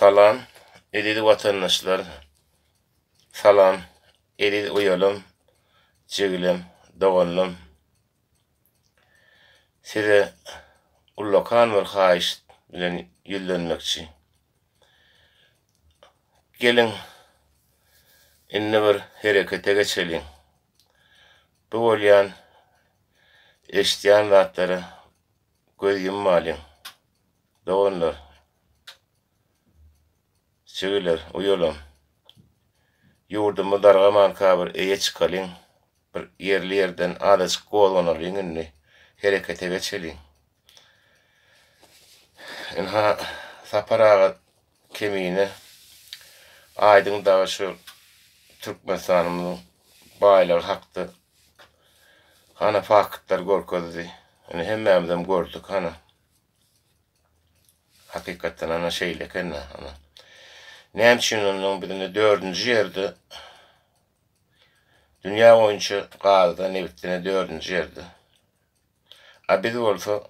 Salam eziz watandaşlar Salam eziz uýalam jigilem doganlam Size ullakan bir haýyşt bilen ýüzlenmekçi Geliň indi bir herekete geçeliň Bu bolýan eşidýän zatlara göz ýummalyň Doganlar, jigiler, uýalam, ýurdumyz dargamanka bir eýe çykalyň, bir ýerli-ýerden azajyk gozganalyň indi, herekete geçeliň. Ynha, Sapar aga Kemine, Aýdyň dagy şu Türkmenistanymyzyň baýlygy hakda hana faktlar görkezdi. Indi hemmämizem gördük hana. Hakykatdan ana şeýle eken ana. Näme üçin ondan biz indi dördünji ýerde dünýä boýunça gazda, nebitde dördünji ýerde. A biz bolsa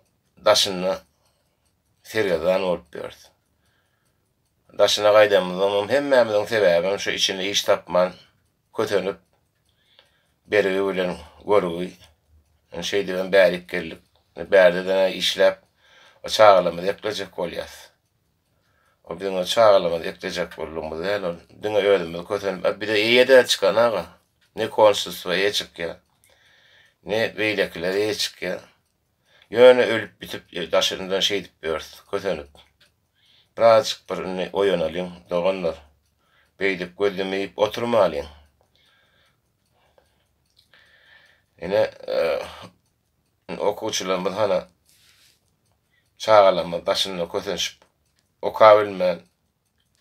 daşynda sergezdan bolup ýörüs. Daşyna gaýdanymyzyň hemmämiziň sebäbem şu içinde iş tapman kösenip, bergi bilen görgi, indi şeýdibem bärik geldik. Indi bärde-de işläp, o çagalarymyzy eklejek bolýas. O biziň o çagalarymyzy eklejek boldugymyz däl ol. Diňe özümiz kösenip, a bize eýe-de çykan aga. Ne konsulstwo eýe çykýar, ne beýlekiler eýe çykýar. Ýöne ölüp bitip daşyndan şeýdip ýörüs, kösenip. Birazjyk bir indi oýanalyň, doganlar. Beýdip gözümi iýip oturmalyň. Ine, okuwçylarymyz hana çagalarymyz daşynda kösenişip okabilmän,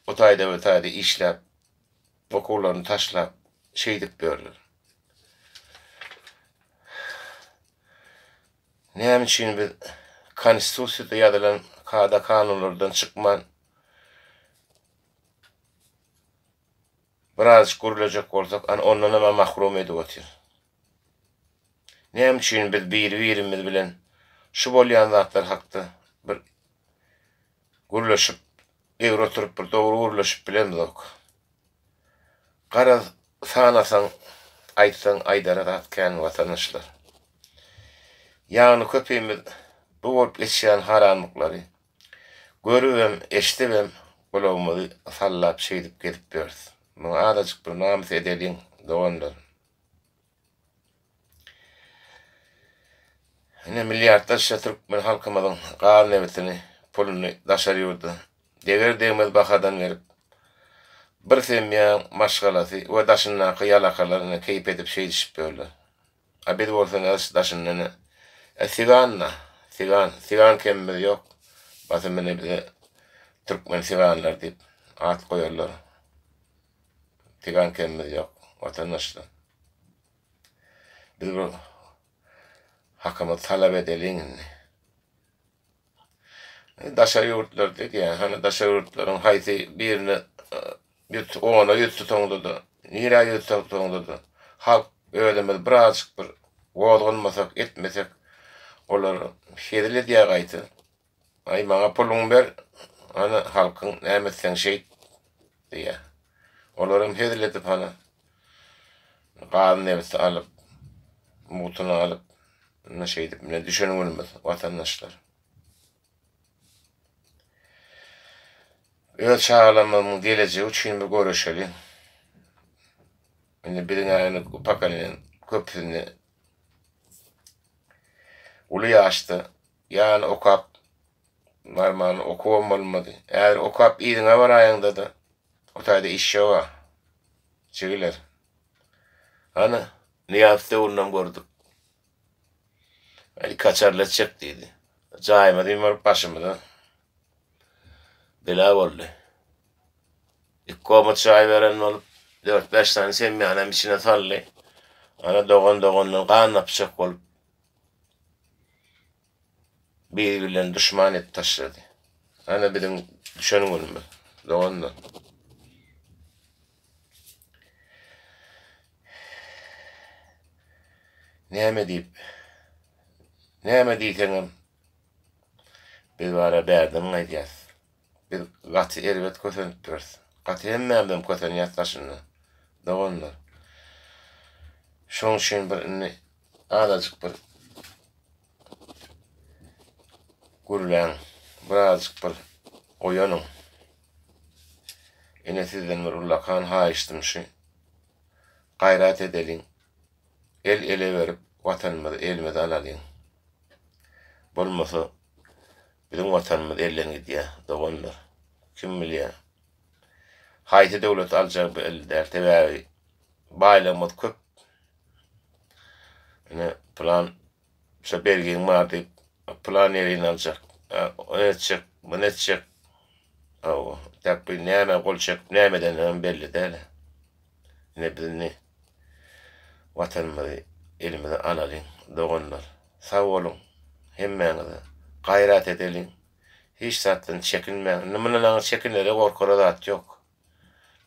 o taýda bu taýda işläp, okuwlaryny taşlap, şeýdip ýörler. Näme üçin biz Konstitusiýada ýazylan kada-kanunlardan çykman, birazjyk gürlejek bolsak, ana ondanam mahrum edip otyr. Näme üçin biz biri-birimiz bilen şu bolýan zatlar hakda bir gürleşip, egri oturyp bir dogry gürleşip bilemzok. Garaz, sanasaň, aýtsaň aýdara zat kän watandaşlar. Ýagny köpimiz bu bolup geçýän haramlyklary görübem, eşidibem gulagymyzy sallap şeýdip gezip ýörüs. Muňa azajyk bir namys edeliň, doganlar. Ine milliardlarça türkmen halkymyzyň gaz nebitini, puluny daşary ýurda deger-degmez bahadan berip, bir semýaň maşgalasy we daşyndaky ýalakalar ine keýp edip şeýdişip ýörler. A biz bolsa nädip daşyndan ine e sigan-da, sigan, sigan kemimiz ýok. Basym ine bize türkmen siganlar diýip at goýarlar. Sigan kemimiz ýok, watandaşlar. Biz bu hakymyzy talap edeliň indi. Daşary ýurtlar diýýän, hany daşary ýurtlaryň haýsy birine ýüz ona ýüz tutaňda-da, nirä ýüz tutaňda-da, halk özümiz birazjyk bir gozganmasak, etmesek, olar hezil edýär gaýta. Aý maňa puluňy ber, hany halkyň näme etseň şeýt diýýär. Olaram hezil edip hany gaz nebiti alyp, mugtuny alyp, indi şeýdip ine düşen günümiz watandaşlar. Öz çagalarymyzyň gelejegi üçin bir göreşeliň. Indi biziň indi pokoleniýanyň köpüsini uly ýaşda ýany okap normalny okuwam bolmady. Häzir okap yzyňa baraýaňda-da o taýda iş ýog-a. Jigiler. Hany, Nyýazow döwründem gördük. Iki açarly etjek diýdi. Jaýymyzy baryp başymyza bela boldy. Iki koma çaý beren bolup, dört-bäş sany semýanam içine saldy. Ana dogan-dogandan gan tapjak bolup, biri bilen duşman edip taşlady. Ana biziň düşen günümiz, doganlar. Näme diýip, näme diýseňem, biz bara bärden gaýdýas. Biz gaty erbet kösenip ýörüs. Gaty hemmämizem kösenýäs daşynda. Doganlar. Şoň üçin bir indi azajyk bir gürläň, birazajyk bir oýanyň. Ine sizden bir ullakan haýyştym şu. Gaýrat edeliň. El ele berip watanymyzy elimize alalyň. Bolmasa biziň watanymyz elden gidýär doganlar. Kim bilýär. Haýsy döwlet aljagy belli däl. Sebäbi baýlygymyz köp. Ine pylan şo bergiň bar diýip pylan ýerini aljak. Ony etjek, muny etjek. Hawa, tak bir näme gol çekip näme edenlerem belli däl. Ine biz indi Watanymyzy elimize alalyň, doganlar. Sag boluň hemmäňize. Gaýrat edeliň. Hiç zatdan çekinmäň. Indi mundan aňry çekinere, gorkara zat ýok.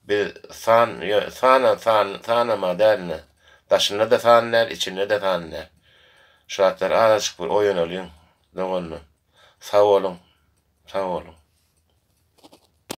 Biz san, sanam san, sanama däl indi. Daşynda-da san däl, içinde-de san däl. Şu zatlar azajyk bir oýanalyň, doganlar. Sag boluň, sag boluň.